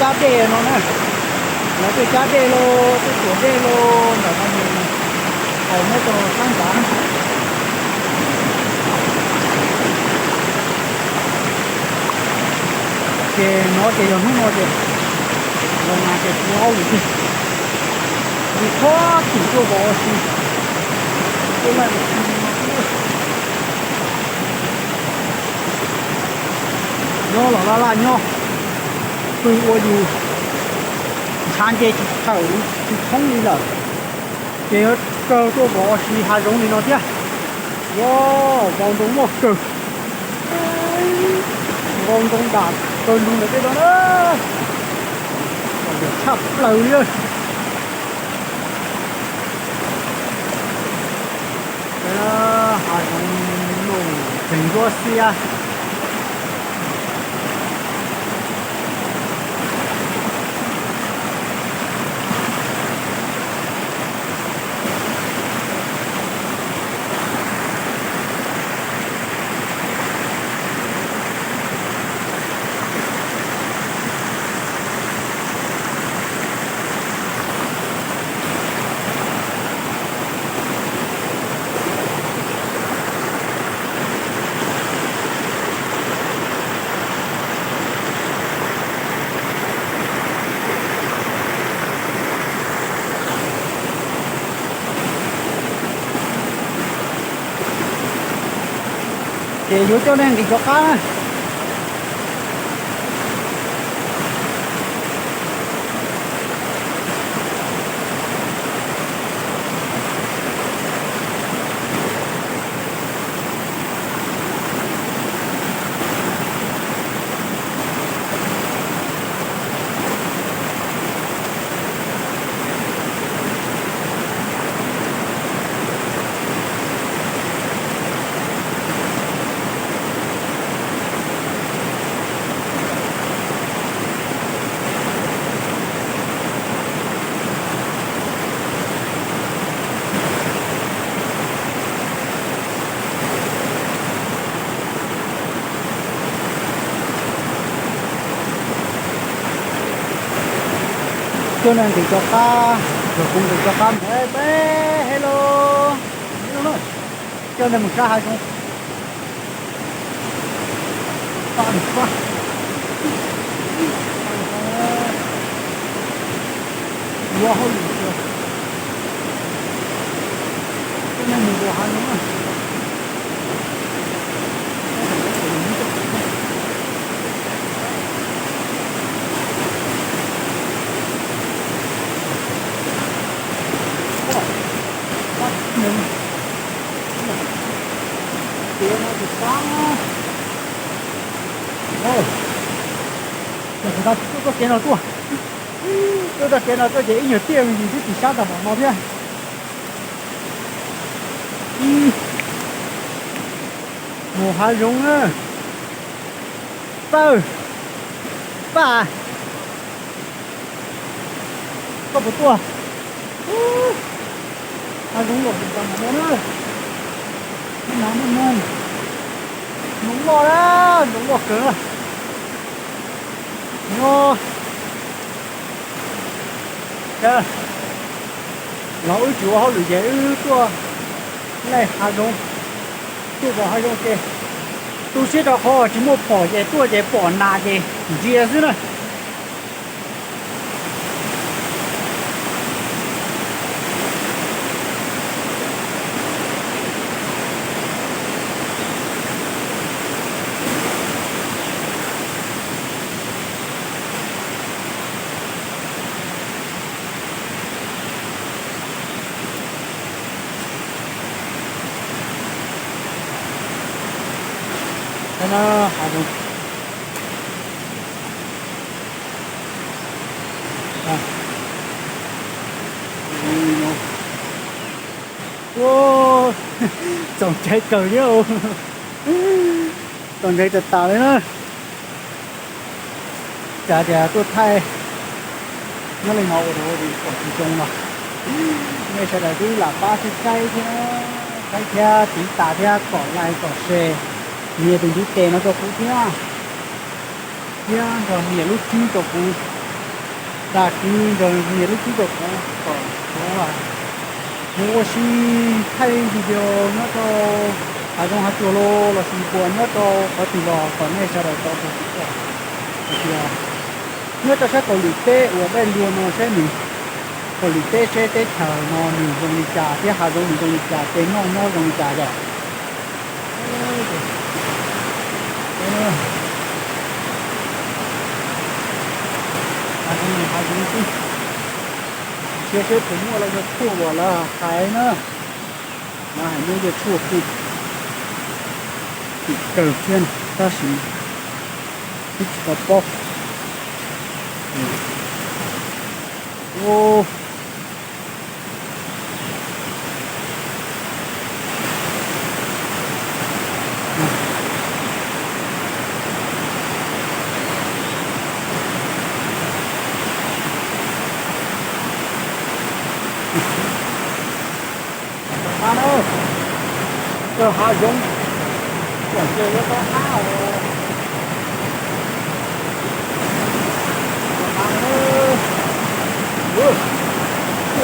Cab dej no na, lawv tuaj cab dej los tuaj tuam dej los ntawm no mus, haus nyob rau sab nrad na. Ces no ces yog hnub no ces los mas ces kuv hauj lwm tiag, kuv txhob txwm tuaj vov ua si, tuaj laij ua si no. Nyob los laj laj nyob, pw ua yus ntshav nce tsis txhawm tsis thoob li lawm, ces yuav kawg tuaj vov ua si hav zoov li no thiab. Ua, vau ntoo loj kawg, vau ntoo dam kawg nrug ntawm tej no na, tshaj plaws li. Hav zoov no tseem ntsuab xiab. Ces yuav coj nej nqis rov qab na. Coj nej nqis rov qab, kuv nqis rov qab. Peb hello, coj nej mus sab hav zoov. Yuav hauj lwm, coj nej mus vov hav zoov. Tiav no tus sab, yog kuv tab tsis tuaj txoj kev no tuaj, tuaj txoj kev no tuaj ces ib nyuag tiaj me ntsis twb tsis sab tag npaum no thiab. Mus hav zoov na. Txawj, Paj, koj puas tuaj? Hav zoov loj tag npaum no na. Nab na, ntoo loj na, ntoo loj kawg na. Nyob los wb tsis ua hauj lwm ces wb tuaj laij hav zoov, tuaj vov hav zoov ces tu siab rau qhov tsis muaj phom ces tuaj ces pom nas ces ntsia xwb na. Txaus ntshai kawg thiab, txaus ntshai tas tas li na. Cas tias tuaj thaij nyob li no ua rau pom tsis zoo los nej sawv daws twb lam pab saib saib thiab, saib thiab tiv tas thiab kom like kom share, nias tus ntiv tes no rau kuv thiab, thiab nrog nias lub tswb rau kuv. Tag kis nrog niam lub tub rau kuv kom kuv mus ua si thaij video nyob rau hav zoov hav tsuag los lossis puas nyob rau qhov twg los kom nej sawv daws tau tau xav tias nyob rau sab Kaus Lim teb uas dai lua no saib nws, Kaus Lim teb seb teb chaws no nws zoo li cas thiab hav zoov nws zoo li cas, tej noj nyob zoo li cas yom. Hav zoov xwb, ntsia seb puas muaj los yog tshuaj uas lawv hais na. Lawv hais muaj yog tshuaj pw, tim kawg thiab tab sis twb tsis tau paub. Rov qab na, rau hav zoov, kom cia yuav rov qab os. Rov qab na, rau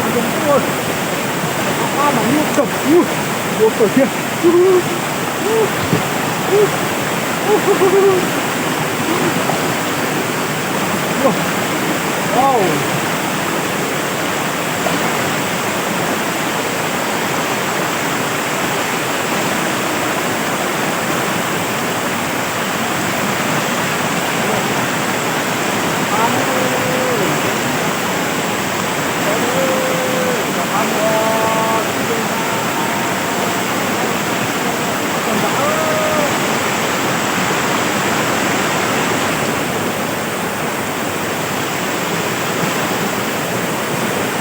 hav zoov, rov qab mas nyuaj kawg, nyuaj kawg thiab.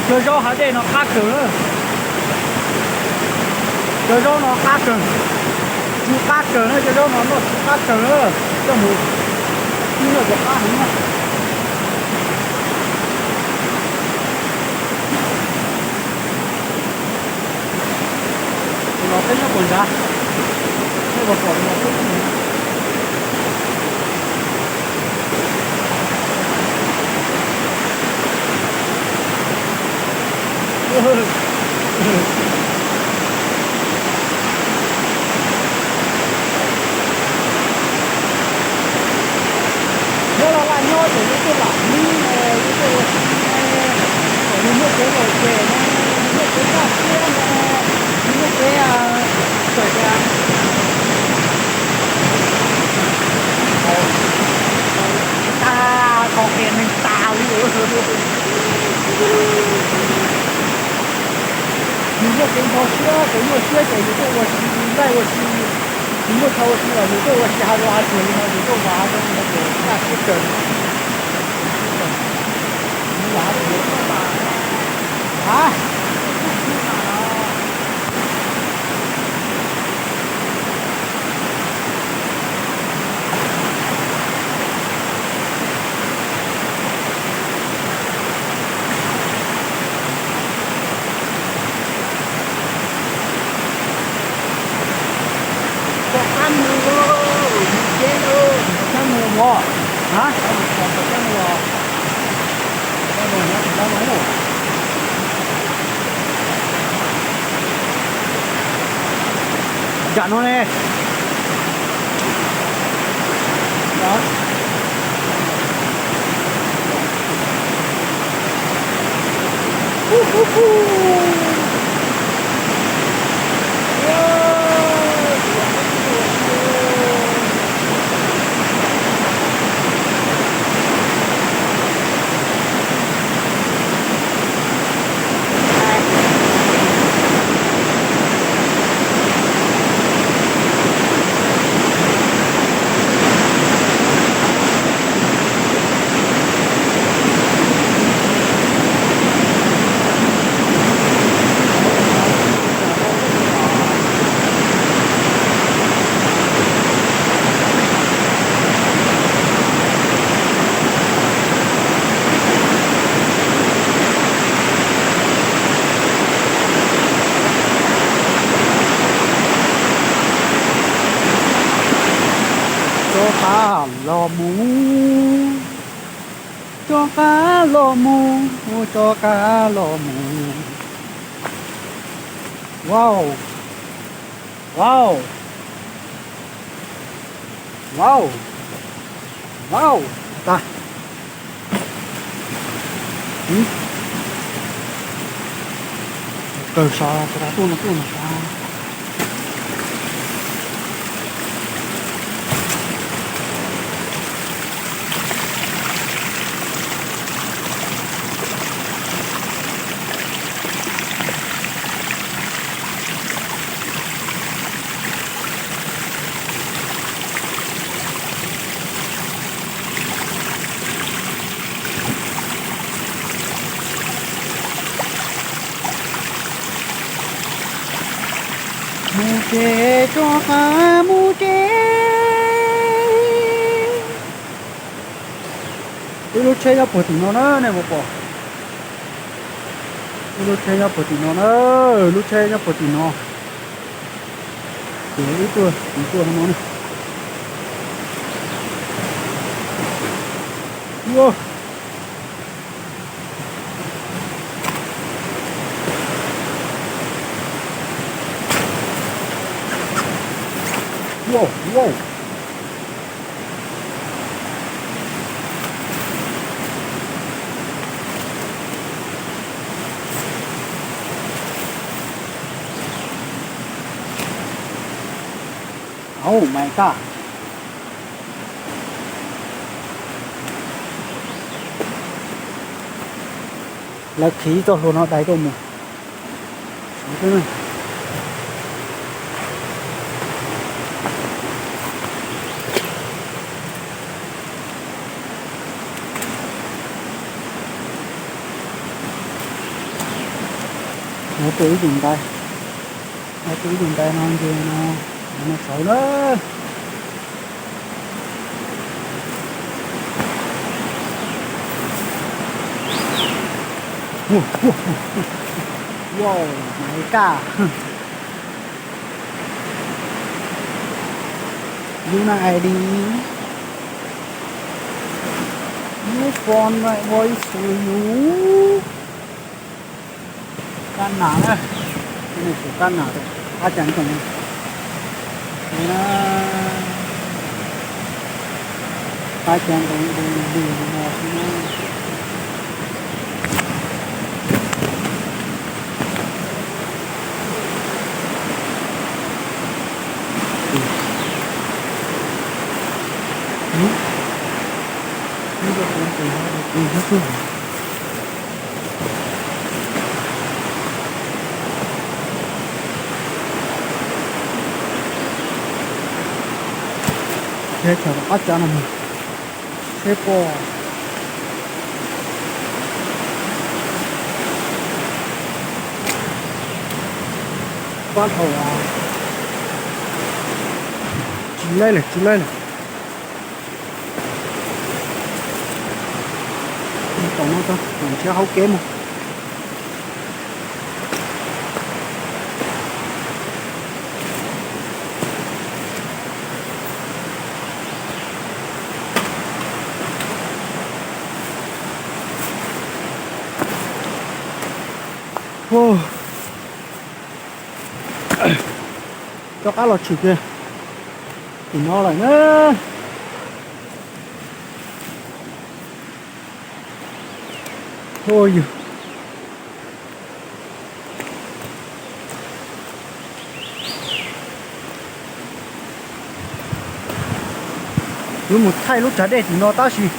Cov zaub hav dej no qab kawg na. Cov zaub no qab kawg, tsw qab kawg na, cov zaub no noj tsw qab kawg na. Coj mus ib noj cov qab heev na. Tus no peb nyob puas nrad, nej puas pom tus no peb nyob. Nyob los laj nyob ces yus tuaj lam hlwb ne, yus tuaj ua si ne, kom yus muaj kev lom zem ne, yus muaj kev kaj siab ne, yus muaj kev txawm tias tag tau qia neeg tas li. Yus muaj kev npau siab, kev nyuaj siab ces yus tuaj ua si, laij ua si, yus muaj chaw ua si los yus tuaj ua si hav zoov hav tsuag li no, yus tuaj ua hav zoov li no ces kaj siab kawg. Rov qab mus, rov qab mus os. Nram no ne. Rov qab los mus. Rov qab los mus, rov qab los mus. Wow, wow, wow, wow, tag. Kawg sov, sov tuaj no, tuaj no sov. Mus tsev, rov qab mus tsev. Ib lub tsheb nyob puag tim no na, nej puas pom? Ib lub tsheb nyob puag tim no na, lub tsheb nyob puag tim no. Ces wb tuaj, wb tuaj hauv no na. Ua, wow, wow. Oh my God. Lawv khiav txoj hlua no dai tuaj mus. Lawv tua ib tus ntaiv, lawv tua ib tus ntaiv no nce no, no saud na. Wow, my God. You know I D. You phone my voice to you. Kab nam na, nej tus kab nam, qab cas ntoos na, qab cas ntoos ntoos ntoos no xwb na. Tsheb chaws qab tsav no mus, tsheb pom. Pab dhau, tsis laib lawm, tsis laib lawm. Tom no tso, nrhiav hauv kev mus. Rov qab los tshwm kiag tim no lawm na. Ua yog kuv mus thaij lub tsav dej tim no tab sis,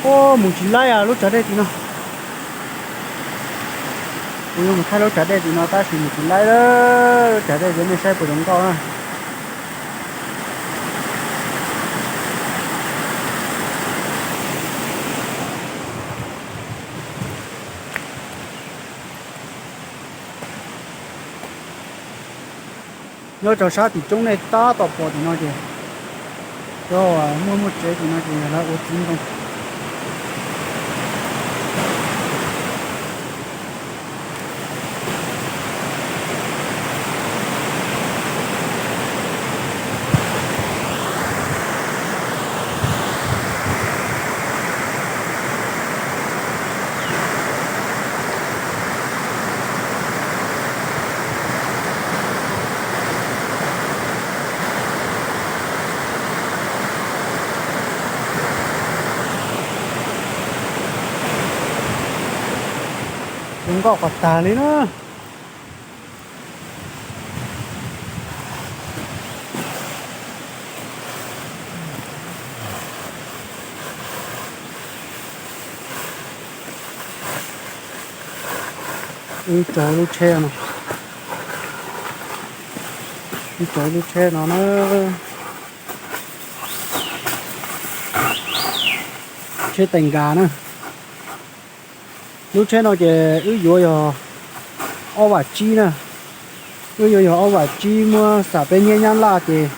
ua mus tsis laib lub tsav dej tim no. Kuv yuav mus thaij lub tsav dej tim no tab sis mus tsis laib lub tsav dej, nej saib puas zoo nkauj na. Nyob rau sab tim roob nej tab tom pom tim no ces, cov muaj muaj tsev tim no ces yog lawv ua txiv ntoo. Zoo nkauj qhov tag li na. Wb tso lub tsheb no, wb tso lub tsheb no na. Tsheb tais nkas na. Lub tsheb no ces wb yuav yog ob vam tsib na. Wb yuav yog ob vam tsib, muab xam peb nyiaj nyab laj ces,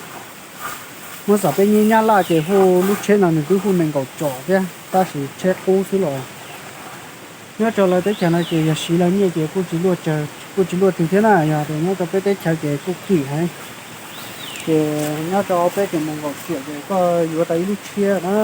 muab xam peb nyiaj nyab laj ces hu lub tsheb no nws twb hu nees nkaum tsom thiab tab sis tsheb qub xwb los. Nyob rau lawv teb chaws no ces yog siv lawv nyiaj ces kuj tsis luaj, kuj tsis luaj twg thiab na, yog tias nyob rau peb teb chaws ces kuj kim heev. Ces nyob rau peb ces nees nkaum tsom ces koj yuav tau ib lub tshiab na.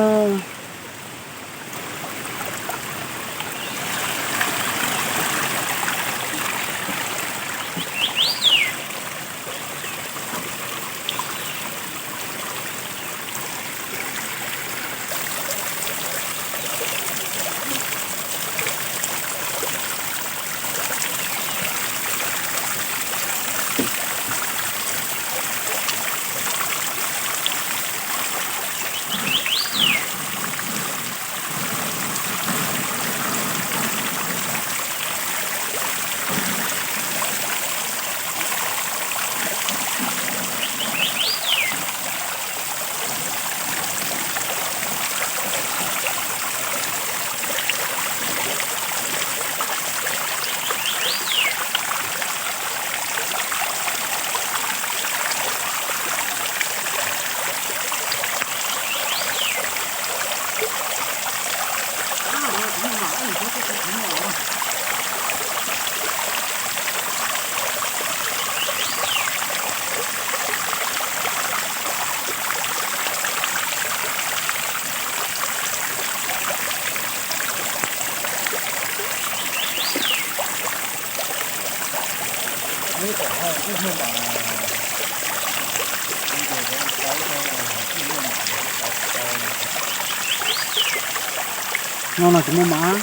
No no tsis muaj mas.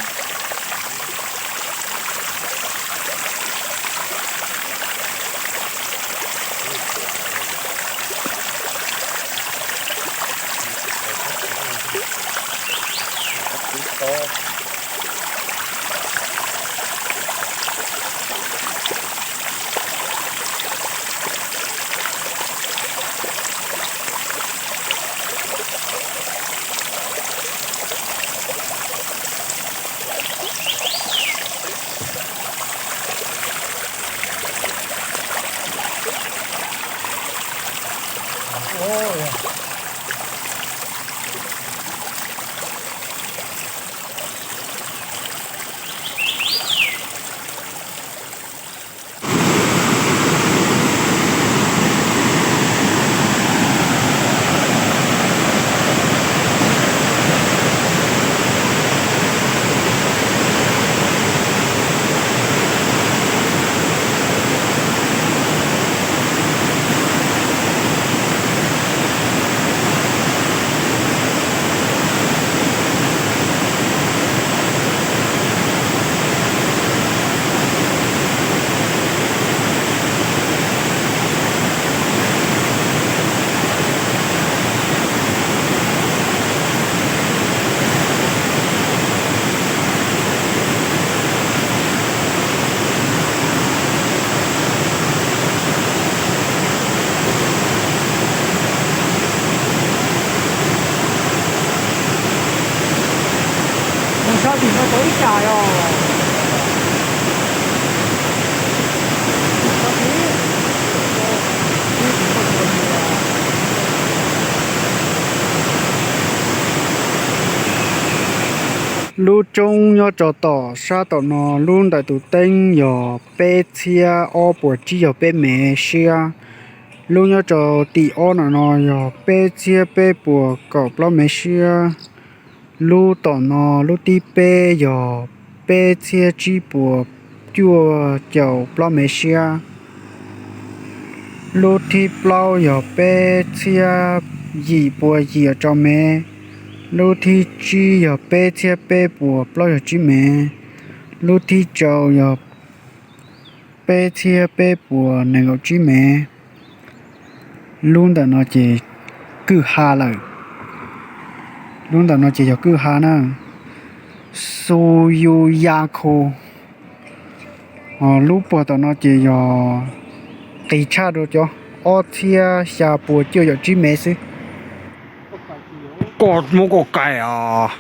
Mus sab tim no tau ib tsam os. Lub roob nyob rau tom sab tom no, lub ntawm tus teeb yog peb txhiab ob puas tsib caug peb mev siab. Lub nyob rau tim ob no no yog peb txhiab peb puas kaum plaub mev siab. Lub tom no lub thib peb yog peb txhiab tsib puas cuaj caum plaub mev siab. Lub thib plaub yog peb txhiab yim puas yim rau mev. Lub thib tsib yog peb txhiab peb puas plaub caug tsib mev. Lub thib rau yog peb txhiab peb puas nees nkaum tsib mev. Lub ntawm no ces kwj ha lawm. Lub ntawm no ces yog kwj ha na. Xu yu ya khu. Lub puag tom no ces yog qis tshaj rau cov ob txhiab xya puas cuaj caum tsib mev xwb. Koj muab koj kaim os.